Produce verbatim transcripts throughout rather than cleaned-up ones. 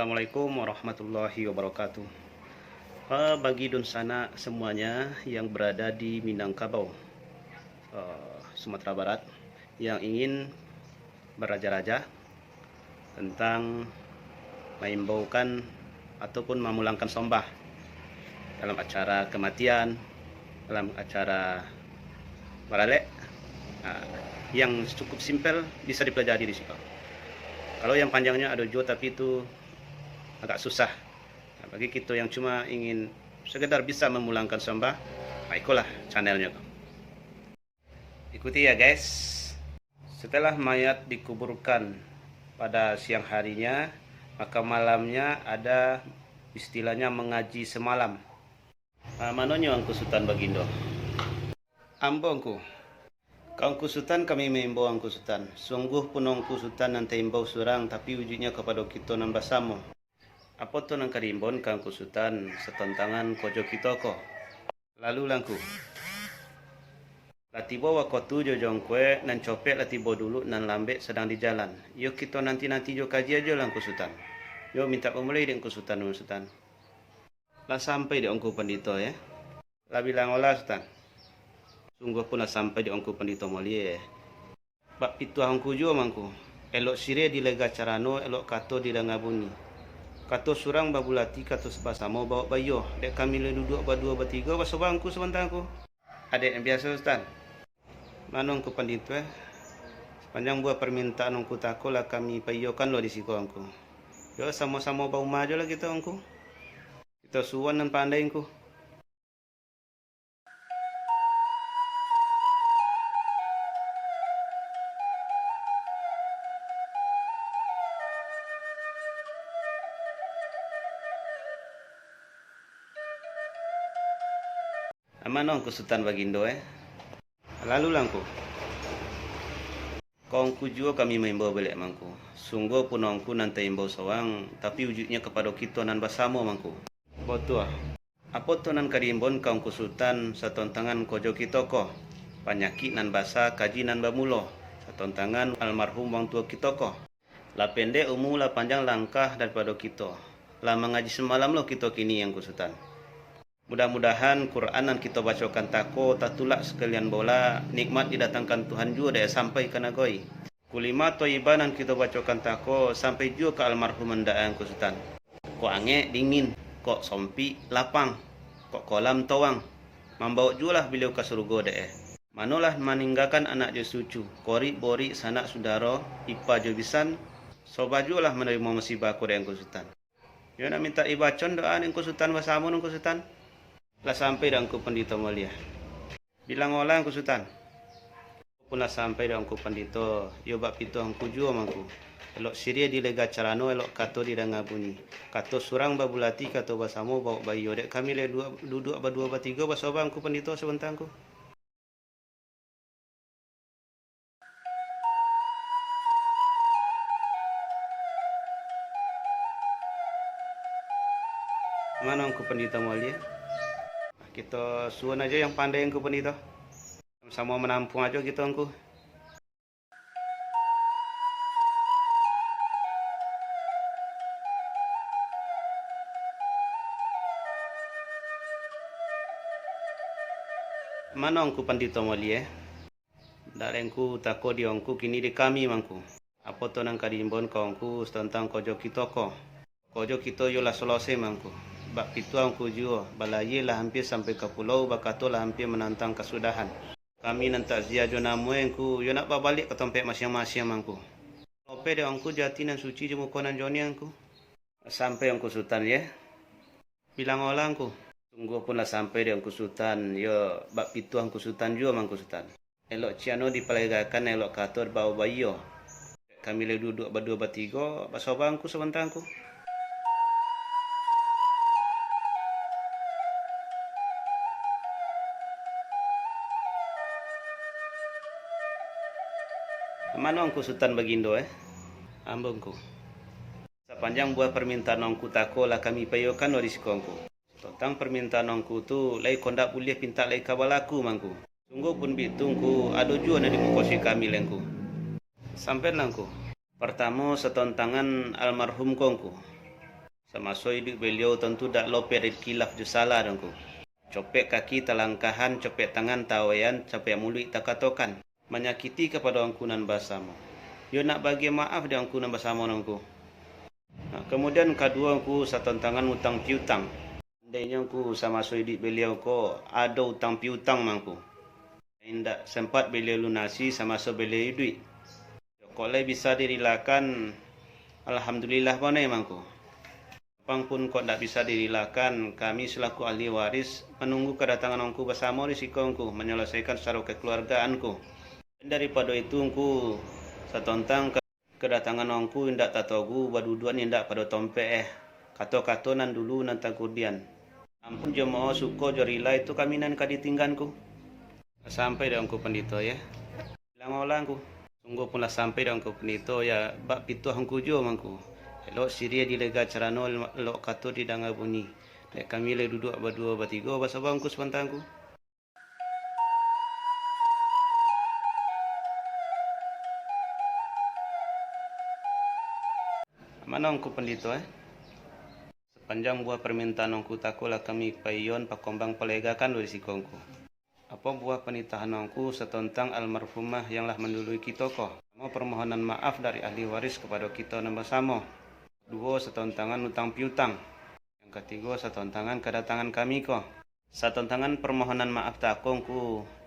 Assalamualaikum warahmatullahi wabarakatuh. Eh, bagi dunsanak semuanya yang berada di Minangkabau, eh, Sumatera Barat, yang ingin baraja-raja tentang maimbaukan ataupun mamulangkan sombah dalam acara kematian, dalam acara baralek, ah, yang cukup simpel bisa dipelajari di siko. Kalau yang panjangnya ado juo, tapi itu agak susah. Nah, bagi kito yang cuma ingin sekedar bisa mamulangkan sombah, nah, ikolah channelnya. Ikuti ya, guys. Setelah mayat dikuburkan pada siang harinya, maka malamnya ada istilahnya mengaji semalam. Ah, manonyo Angku Sutan Bagindo? Ambo, Angku. Ka Angku Sutan kami maimbau, Angku Sutan. Sungguahpun Angku Sutan nan taimbau surang, tapi ujuiknyo kapado kito nan basamo. Apo tu nan ka diimbauan ka Angku Sutan satantangan kojo kito ko? Lalu lah, Angku. Lah tibo wakatu jo jongkuek, nan copek lah tibo dulu, nan lambek sadang di jalan. Iyo kito nanti-nanti jo kaji ajo lah, Angku Sutan. Yo mintak pamulai dek Angku Sutan, Angku Sutan. Lah sampai dek Angku Pandito, yo? Lah bilang olah, Sutan. Sungguahpun lah sampai dek Angku Pandito Molie. Bak pituah Angku juo mangko, elok siriah dilega carano, elok kato didanga bunyi. Kato surang babulati, kato basamo bawok baiyo. Dek kami lai duduak baduo batigo, basobang Angku sabanta, Angku. Adek nan biaso, Sutan. Mano Angku Pandito, eh? Sapanjang buah parmintaan Angku tako lah kami paiyokan lo di siko, Angku. Yo, samo-samo baumah ajo lah kito, Angku. Kito suwun nan pandai, Angku. Mano Angku Sutan Bagindo, eh? Lalu lah, Angku. Ka Angku juo kami maimbau baliak mangko. Sungguahpun Angku nan taimbau surang, tapi ujuiknyo kapado kito nan basamo mangko. Batua. Apo tu nan ka diimbauan ka Angku Sutan satantangan kojo kito ko? Panyakik nan basa, kaji nan bamulo, satantangan almarhum wang tuo kito ko. Lah pendek umua, lah panjang langkah daripado kito. Lah mangaji samalam lo kito kini, Angku Sutan. Mudah-mudahan Quran nan kito bacokan tako tatulak sakalian bola, nikmat didatangkan Tuhan juo dek sampai ka nagoi. Kulima Thayyibah nan kito bacokan tako sampai juo ka almarhum andak Angku Sutan. Kok angek dingin, kok sompik lapang, kok kolam tawang, mambawok juolah baliau ka surugo dek. Manolah maninggakan anak jo cucu, korik borik sanak sudaro, ipa jo bisan, sobah juolah manarimo musibah ko dek Angku Sutan. Yo nak mintak dibacon doa dek Angku Sutan basamo Angku Sutan. Lah sampai dek Angku Pandito Mulia. Bilang olah Angku Sutan. Pun lah sampai dek Angku Pandito, yo bak pituah Angku juo mangko. Elok siriah dilega carano, elok kato didanga bunyi. Kato surang babulati, kato basamo bawok baiyo. Dek kami lai duduak, duduak baduo batigo, basobah Angku Pandito sabanta Angku. Mano Angku Pandito Mulia? Kito suwun ajo yang pandai Angku Pandito. Samo manampuang ajo kito Angku. Mano Angku Pandito Mulia? Ndak lai Angku tako di Angku, kini di kami mangko. Apo tu nan ka diimbauan ka Angku satantang kojo kito ko? Kojo kito yo lah salosai mangko. Bak pituah Angku juo, balayia lah ampia sampai ka pulau, bakato lah ampia manantang kasudahan. Kami nan takziah jo namo Angku, yo nak babaliak ka tampek masiang-masiang mangko. Lopeh dek Angku jo ati nan suci jo muko nan joniah Angku. Sampai Angku Sutan, yeh. Bilang olah Angku. Sungguahpun lah sampai dek Angku Sutan, yo bak pituah Angku Sutan juo mangko Sutan. Elok ciano dipalegakan, elok kato bawok baiyo. Kami lai duduak baduo batigo, basobah Angku sabanta Angku. Mano Angku Sutan Bagindo, eh? Ambo Angku. Sapanjang buah parmintaan Angku tako lah kami paiyokan lo di siko Angku. Tantang parmintaan Angku tu, lai ko ndak buliah pintak lai ka balaku mangko. Sungguahpun bitu Angku, ado juo nan dimukasuik kami lai Angku. Sampailah Angku. Partamo, satantangan almarhum ko Angku. Samaso iduik baliau tantu dak lopeh dari kilaf jo salah, Angku. Copek kaki talangkahan, copek tangan tawean, copek muluik takatokan. Manyakiti kapado Angku nan basamo. Yo nak bagian maaf dek Angku nan basamo, Angku. Nah, kamudian kaduo, Angku, satantangan utang piutang. Andainyo Angku samaso iduik baliau ko ado utang piutang mangko, indak sempat baliau lunasi samaso baliau iduik. Kok lai bisa dirilakan, alhamdulillah bana mangko. Pang pun kok ndak bisa dirilakan, kami selaku ahli waris manunggu kadatangan Angku basamo di siko Angku manyalasaikan sacaro kakeluargaan ko. Daripado itu Angku, satontang ka-, kadatangan Angku indak tatogu, baduduak indak pado tompek eh. Kato-kato nan dulu nan takudian. Ampun jo moho, suko jo rila itu kami nan ka ditinggan Angku. Sampai dek Angku Pandito, ya. Bilang olah Angku. Sungguah pun lah sampai dek Angku Pandito, ya, bak pituah Angku juo mangko. Elok siriah dilega carano, elok kato didanga bunyi. Dek kami lai duduak baduo batigo, basaba Angku sabanta Angku. Mano Angku Pandito, eh? Sapanjang buah parmintaan Angku tako lah kami paiyoan pakombang palegakan dari siko Angku. Apo buah panitahan Angku satontang almarhumah yang lah mandului kito ko? Partamo, parmohonan maaf dari ahli waris kapado kito nan basamo. Duo, satontangan utang piutang. Yang katigo, satontangan kadatangan kami ko. Satontangan parmohonan maaf tako Angku,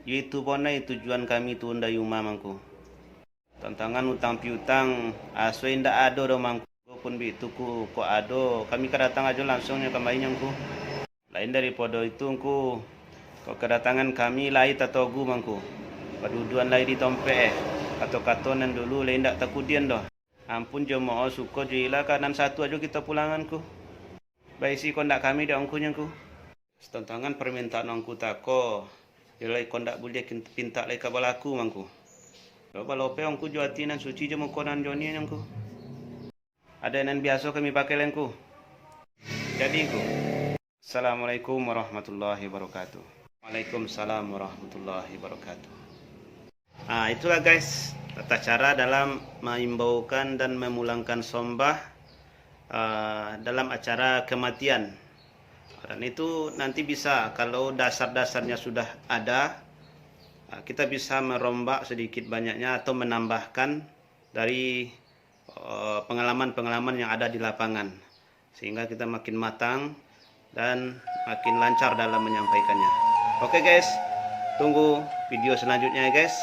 yo itu bonai tujuan kami turun dari umah mangko. Tantangan utang piutang, aso indak ado doh mangko. Pun bitu Angku, kok ado, kami ka datang ajo langsuang nyo kamari nyo Angku. Lain daripado itu Angku, kok kadatangan kami lai tatogu mangko. Paduduan lai di tompek eh, kato-kato nan dulu lai indak takudian doh. Ampun jo moho, suko jo ila ka nan satu ajo kito pulangan Angku. Baisi kondak kami dek Angku nyo Angku. Satantangan parmintaan Angku tako, yo lai kondak buliah kin-, pintak lai ka balaku mangko. Yo balope Angku jo ati nan suci jo muko nan joni nyo Angku. Ado nan biaso kami pakai lai Angku. Jadi Angku. Assalamualaikum warahmatullahi wabarakatuh. Waalaikumsalam warahmatullahi wabarakatuh. Ah, itulah guys, tata cara dalam maimbaukan dan mamulangkan sombah, ah, dalam acara kematian. Dan itu nanti bisa, kalau dasar-dasarnya sudah ada, ah, kita bisa merombak sedikit banyaknya atau menambahkan dari, eh, pengalaman-pengalaman yang ada di lapangan, sehingga kita makin matang dan makin lancar dalam menyampaikannya. Oke guys, tunggu video selanjutnya ya guys.